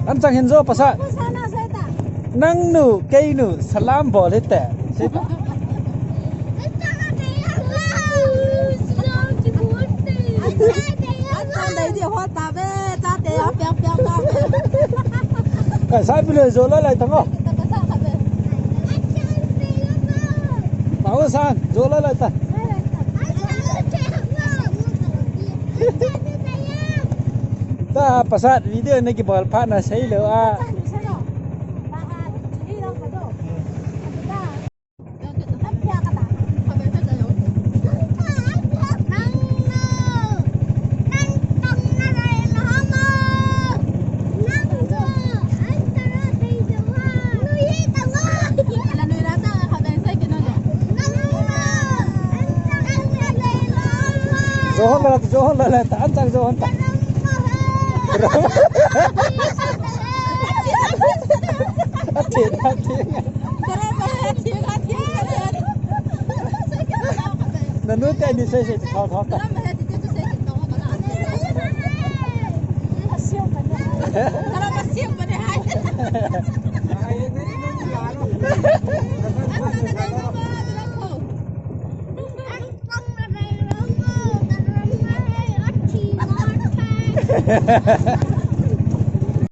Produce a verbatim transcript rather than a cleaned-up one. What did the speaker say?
An chang hin jo pasa. Nang nu, kei nu, salam bol hite. Sita. Ka sa pile jo la lai tango. Pau san, jo la lai ta. Ta pasat video na kibol pha na sei lo a. Johon la, johon la, la, ta, an chang johon ta. Ati, ati. Nanu te ni sei sei thau thau ta.